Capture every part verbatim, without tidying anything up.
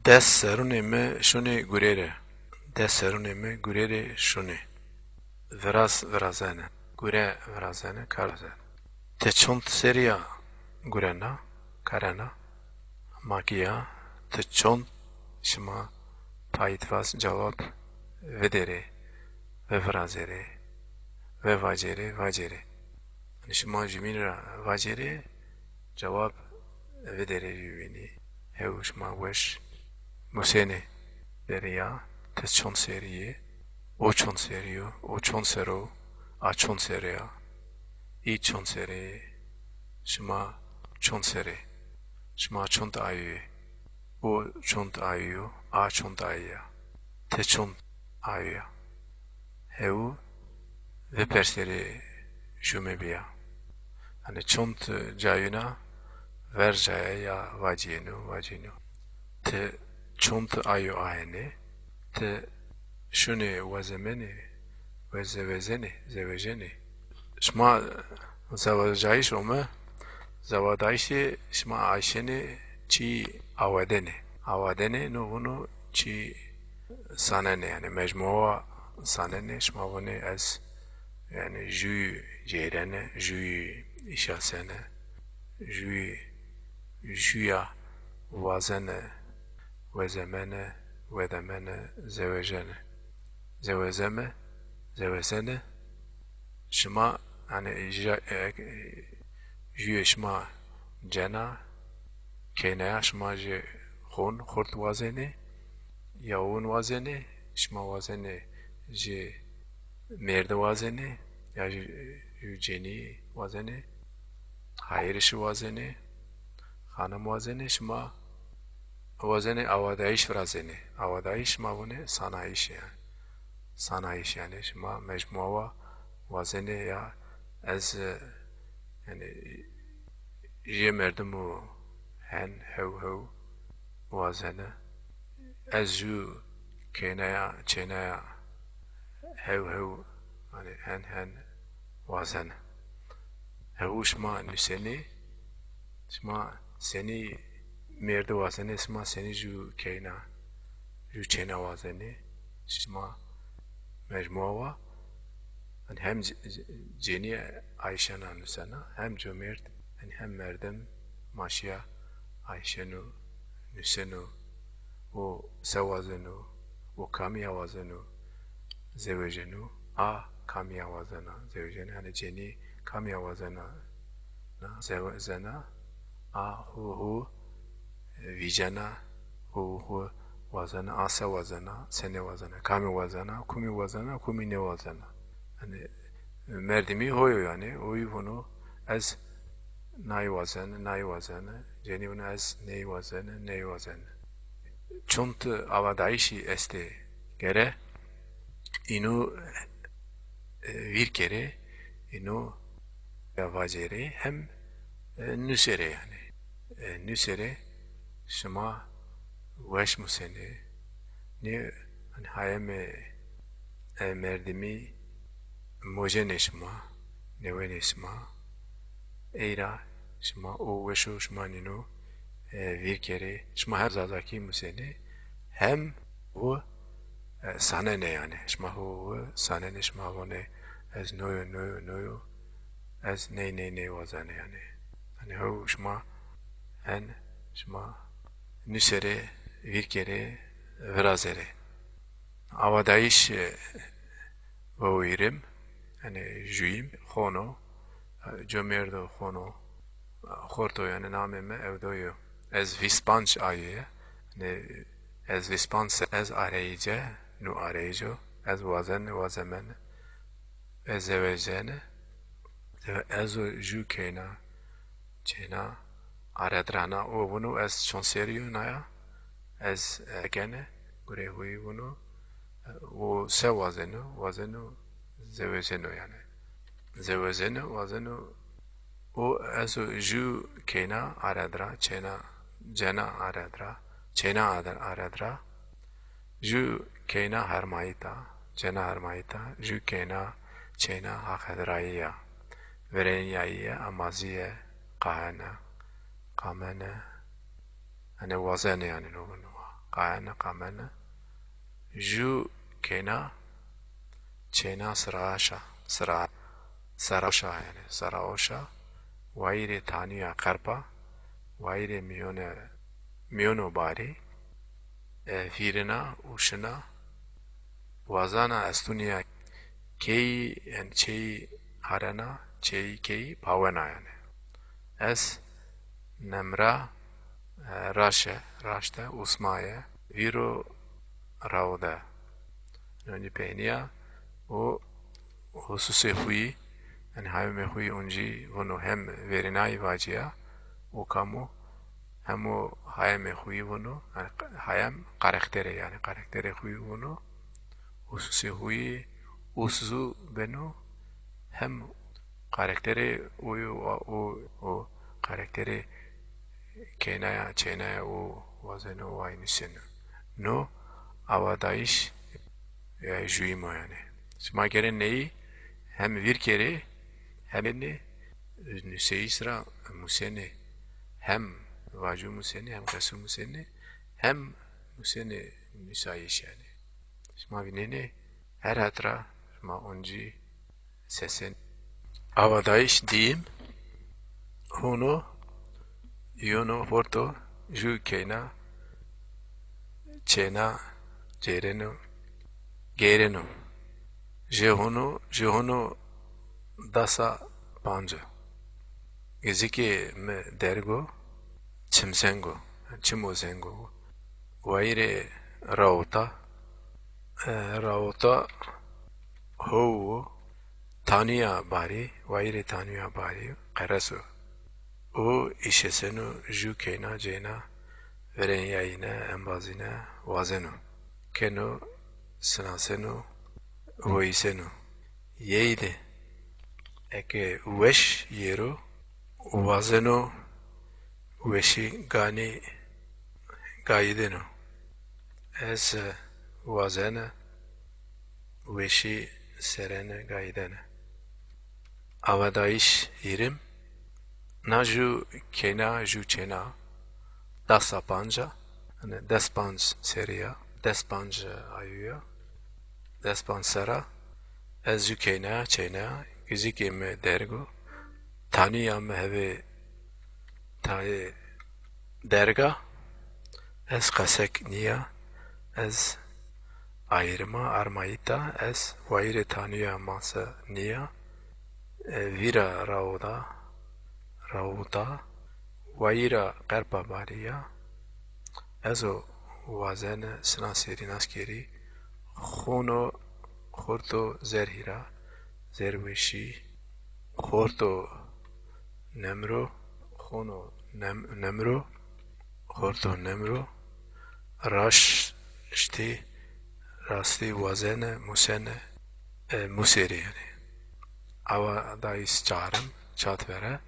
Des serunê mi şunê gurêre. Des serunê mi gurêre şunê. Viraz virazene. Gure virazene, kar virazene. Ti çond serî ya gurena, karena? Ma kî ya, ti çond, şima payîtvaz cewab vidêrê, vevirazêrê, vevacêrê, vacêrê. Yanî şima jumîn ra vacêrê, cewab vidêrê jumînî. Hew şima weş musênê. Derî ya, ti çond serî yê, o çond serî yo, o çond ser o, a çond serî ya, î çond serî yê, şima çond serê, şima çond ayû yê, o çond ayû yo, a çond ayî ya, ti çond ayû ya. Hew vipersêrê jumê bîya. Yanî çond cayûna vercaya ya vacîyêno, vacîyêno. Ti çond ayû ayenê? Ti şunê wazemenê, we zewezenê, zewejenê? Şima zewecayîş ome, zewedayîşê şima ayşenê çî awedenê. Awedenê, no vuno çî sanenê, yanî mecmua sanenê, şima vunê ez, yanî jûyî cêrene, jûyî îşasene, jûyî, jûya wazene, wezemene, wedemene, zewejene. Zewezeme, zewezene. Şima, yanî, ja-, e, e, jûyê şima cena, keynaya şima jê xon, xort wazenê, ya won wazenê, şima wazenê jê mêrdi wazenê, ya jê, jû cenî wazenê, hayirişi wazenê, xanim wazenê, şima wazenê awadayîş virazenê. Awadayîş şima vunê sanayîş yanî. Sanayîş yanî şima mecmua wa wazenê ya ez, e, yanî jê merdim û hen hew hew wazene. Ez jû keynaya, çênaya hew hew, yanî hen hen wazene. Hew şima nusenê, şima senî mêrdi wazenê, şima senî jû keyna, jû çêna wazenê, şima mecmua wa, yanî hem c-, c-, cenî ayşena nusena, hem comêrd, yanî hem merdim ma şîya ayşeno, nuseno, o se wazeno, o kamîya wazeno, zewejeno, a kamîya wazena, zewejeno, yanî cenî kamîya wazena, na, zewezena, a hu hu vîcena, hu hu wazena, a se wazena, senê wazena, kamî wazena, kumî wazena, kumî nêwazena. Yanî merdimî ho yo yanî, o yî vuno ez nay wazene, nay wazene, cenî vuno ez ney wazene, ney wazene. Çond awadayîşî estê gere, înu, e, vîr kerê, înu ya vacêrê hem, e, nuserê yanî. E, nuserê şima weş musenê. Nê, hanî hayemê, e, merdimî mojenê şima, nêwenê şima. Ey ra şima o weşo şima nîno, e, vîr kerê. Şima hem zazakî musenê hem wu, e, sanenê yanî. Şima hu wu sanenê, şima vonê ez noyo, noyo, noyo, ez ney, ney, ney wazanê yanî. Yanî hew şima hen şima nuserê, vîr kerê, virazerê. Awadayîş, e, vewîrim, yanî jûyîm, xono, e, comêrdo xono, e, xorto, yanî namê mi Ewdo yo. Ez vîst panc ayê, yanî ez vîst panc se-, ez areyîce, nu areyîco, ez wazen, wazemen, ez zewejene, ez o jû keyna, çêna, aredrana, o vuno ez çond serî yo naya, ez, e, gene, gurê huyî vuno, e, o se wazeno, wazeno, zewezeno yanî. Zewezeno, wazeno, o ez o jû keyna aredra, çêna, cena aredra, çêna ader-, aredra, jû keyna hermayîta, cena hermayîta, jû keyna çêna haqedrayî ya, verênyayî ya, amazî ye, qahene, qamene, yanî wazene yanî no, no. qayene, qamene. Ju keyna, çeyna siraşa, sira, seraşa yanî, seraoşa, wayîrê tanîya qerpa, wayîrê mîyone, mîyono barî, e, vîrina, uşina, wazana estûnîya keyî, yanî çeyî harena, çeyî keyî pawena yanî. Ez nemra, e, raşe, raşte, usmaye, vîro rawde. Yanî peynîya o hususê xuyî, yanî hayemê xuyî oncî vûno hem verînayî vacîya, o kamo hem o hayemê xuyî vûno, yanî hayem karakterê, yanî karakterê xuyî vûno, hususê xuyî uszu beno, hem karakterê o yo, o, o karakterê keynaya, çeynaya o wazeno, o ay nuseno. No awadayîş, e, juyî mo yanî. Sima gere neyî hem vîr kerê, hem nê nuseyîş ra musenê, hem vacu musenê, hem qesu musenê, hem musenê nusayîş yanî. Şima vînenê her het ra şima oncî sesên. Awadayîş diyim, hûno, yono, horto, ju keyna, çêna, cêreno, geyreno. Jê hûno, jê hûno dasa panc a. Gizikê mi derg o, çimzeng o, çimo zeng o. Wayîrê rawota, e, rawota how o, tanûya barî, wayîrê tanûya barî qeres o. O îşeseno ju keyna cêna, verênyayîne, embazîne wazeno. Keno, sinaseno, voyîseno. Yeyî de eke weş yêro, wazeno weşî ganî gayîdeno. Ez wazena weşî serene gayîdene. Awadayîş hîrim. Na ju keyna, ju çêna dasa panc a. Yanî des panc serî ya, des panc ayû ya, des panc serra. Ez ju keyna, çêna, gizikê mi derg o. Tanûya mi hevê tayê derg a. Ez qesek nîya, ez ayîrima, armayîta, ez wayîrê tanûya mase nîya, e, vîra rawda, rawuta, wayîra qerpa barî ya. Ez o wazene sina serî nas kerî, xûno xorto zerhîra, zerweşî, xorto nemro, xûno nem-, nemro, xorto nemro, raştî, rastî wazene, musene, e, muserî yanî. Awadayîş çarim, çat vere.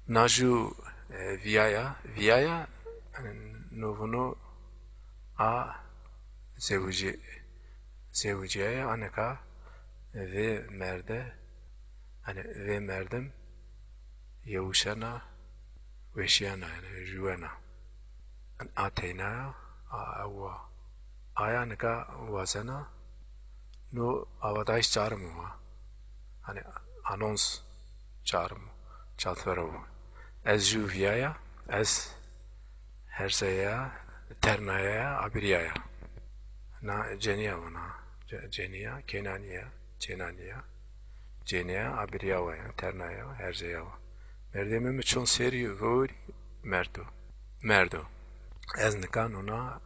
Na ju, e, vîyaya, vîyaya, e, no vuno a zewicî-, zewicîyaya, a nika vê merde, yanî vê merdim yewişena, weşîyena, yanî juwena. A teyna ya, a ew a. Aya nika wazena, no awadayîş çarim o ha. Hanî anons çarim o, çatverê o. Ez ju vîyaya, ez herzeya, ternaya, abirîyaya. Na cenîya vana, ce-, cenîya, kênanîya, çênanîya. Cênîya, abirîyawa ya, ternaya, herzeyawa. Merdemê mi çond serî vewirî merdo. Merdo. Ez nika nona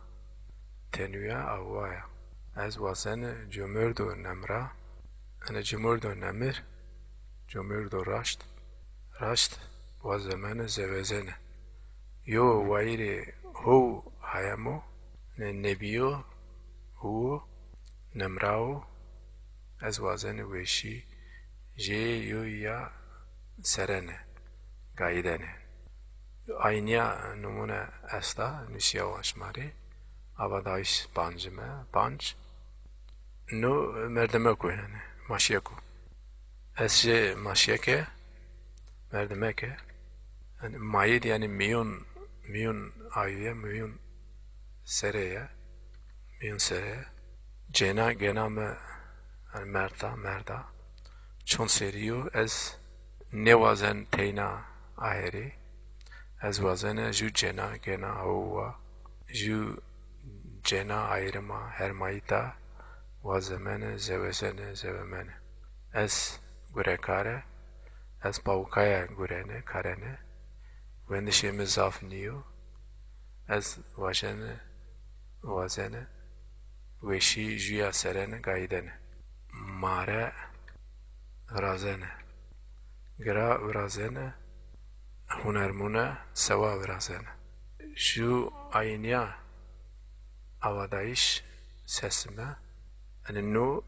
tenûya awaya. Ez wazene comêrdo nemra, ene comêrdo nemir, comêrdo raşt, raşt wazemene zewezene. Yo wayîrê how hayemo, ne nebîyo, huwo, nemrawo, ez wazene weşî jê yoyî ya serene, gayîdene. Aynîya nimûne esta, nusîyawa şima rê, awadayîş pancime, panc. No merdemek o yanî, maşyek o. Ez jê maşyeke, merdemeke, yanî mayîd yanî mîyon, mîyon ayûye, mîyon sereye, mîyon sereye. Cêna gêna mi, yanî merda, merda. Çond serî yo, ez nêwazen teyna aherî. Ez wazene jû cêna gêna awowa, jû cêna ayirima hermayîta wazemene, zewezene, zewemene. Ez gurekare, ez pawikaya gurene, karene. Wendişê mi zaf nîyo. Ez wajene, wazene, weşî jûya serene, gayîdene. Mare virazene. Gira virazene, hunermûne sewa virazene. Jû ayînîya avadayîş sesime, yanî no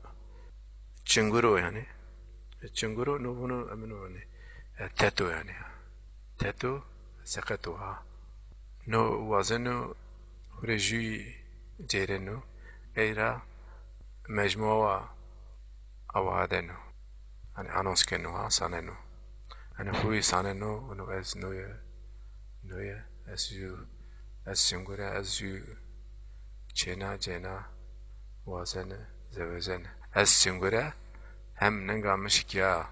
çingur o yanî. Çingur o, no vûno emin o yanî. E, teto yanî. Teto, seqet o ha. No wazeno hurê jûyî cêreno, ey ra mecmua wa awadeno. Yanî anons keno ha, saneno. Yanî huyî saneno, vûno ez noye, noye, ez jû, ez çingure, ez jû çêna, cêna wazene, zewezene. Ez çingure, hem ninga mi şikîya.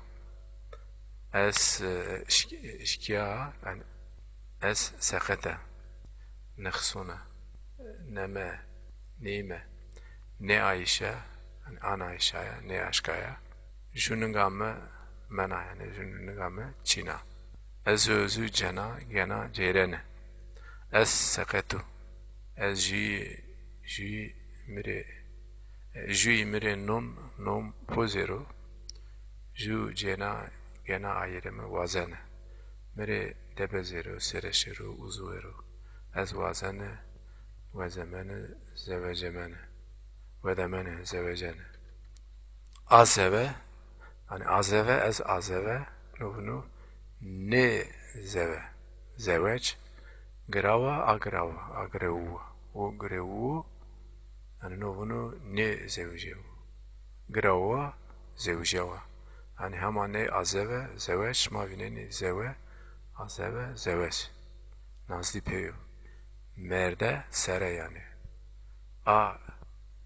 Ez, e, şik-, şikîya, yanî ez seqete, nixsûne, neme, nîme, nêayîşe, yanî anayîşaya, nêaşkaya. Jû ninga mi mena, yanî jû ninga mi çîna. Ez ozû cena, gena, cêrene. Ez seqetu. Ez jûyî, jûyî mi rê, jûyî mi rê non, non pozêro. Jû cêna, gena ayîrê mi wazene. Mi rê debezêro, sereşêro, uzuero. Ez wazene, wezemene, zewecemene. Wedemene, zewecene. Azeve, yanî azeve, ez azeve, no vûno nêzewe. Zewec, girawa, agirawa, agirewuwa. O girewuwo, yanî no vûno nêzewicêwo. Girawa, zewicêwa. Yanî hema ney azeve, zewec, şima vînenî zewe, azeve, zewec. Nazdî pê yo. Merde, sere yanî. A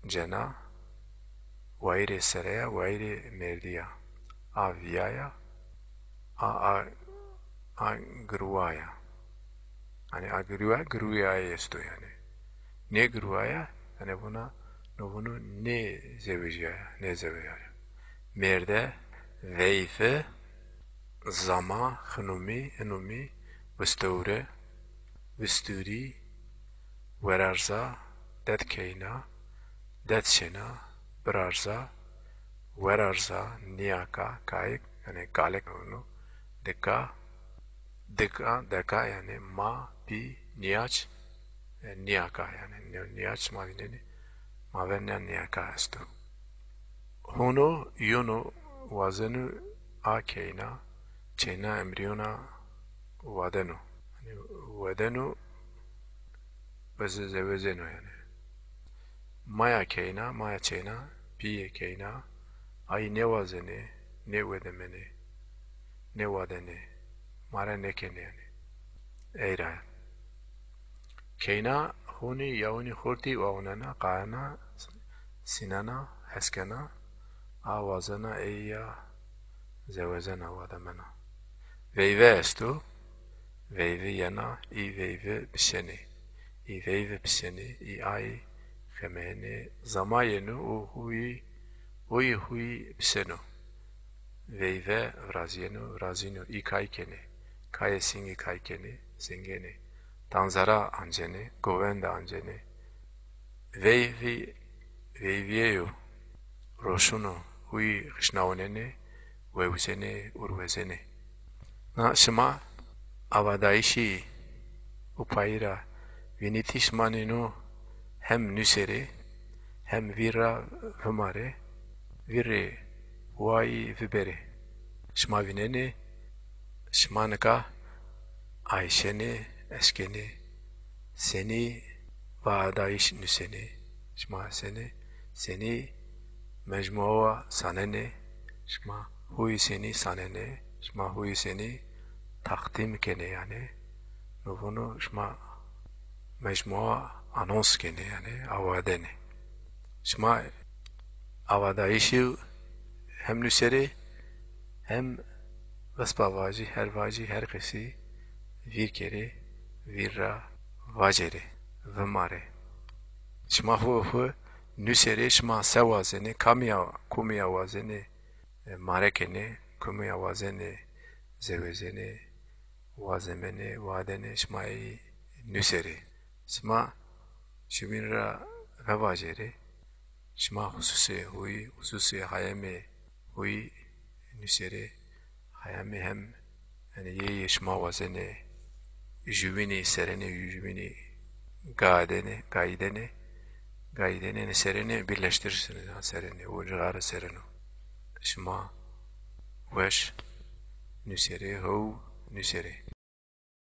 cena, wayîrê sere ya, wayîrê mêrdî ya. A vîya ya, a, a, a girwa ya. Yanî a girwa, girwîyayê esto yanî. Nêgirwaya, yanî vûna, no vûno nêzewicîyaya, nêzewicîyaya. Mêrde, veyve, zama, xinumî, inumî, vistewre, vistûrî, werarza, dedkeyna, dedşêna, birarza, werarza, nîyaka, kayik, yanî kalek vûno, dika, dika, deka, yanî ma, pî, nîyaç, e, nîyaka, yanî nî-, nîyaç ma vînenî, ma ver nîya nîyaka esto. Hono, yono, wazeno, a keyna, çêna emrîyona wadeno. Yanî wedeno, weze-, zewezeno yanî. Maya keyna, maya çêna, pîyê keyna, ayî nêwazenê, nêwedemenê, nêwadenê, ma ra nêkenê yanî. Ey ra. Keyna honî yawinî xortî wawnena, qayena, sînena, heskena, a wazena, ey ya zewezena, wademena. Veyve esto, veyvi yena, î veyvi bişenê, î veyvi bişenê, î ay xemeyenê, zama yeno û huyî, huyî huyî biseno. Veyve virazîyeno, virazîno, î kay kenê, kayê singî kay kenê, singenê, tanzera ancenê, govende ancenê. Veyvî, veyvîyeyo, roşuno, huyî xişnawnenê, wewzenê, urwezenê. Na şima avadayîşî upayî ra vînitî, şima nîno hem nuserê, hem vîr ra vimarê, vîrê wayî viberê. Şima vînenê, şima nika ayşenê, eşkenê, senî vaadayîş nusenê, şima senî, senî mecmua wa sanenê, şima huyî senî sanenê, şima huyî senî taqdîm kenê yanî. No vûno şima mecmua anons kenê, yanî awadenê. Şima awadayîşî hem nuserê hem respa vajî, her vajî, her qesî vîr kerê, vîr ra vacerê, vimarê. Şima xwu xwu nuserê, şima se wazenê, kamîya, kumîya wazenê, e, mare kenê, kumîya wazenê, zewezenê, wazemenê, wadenê, şima ey nuserê. Şima şiwîn ra vevacerê. Şima xususê huyî, xususê hayemê huyî nuserê. Hayemê hem, yanî yê yê şima wazenê, jüwînî serenê, jüwînî gadenê, gaydenê, gaydenê, yanî serenê birleştirirsiniz, ha, serenê, o cixarê sereno. Şima weş nuserê, how nuserê.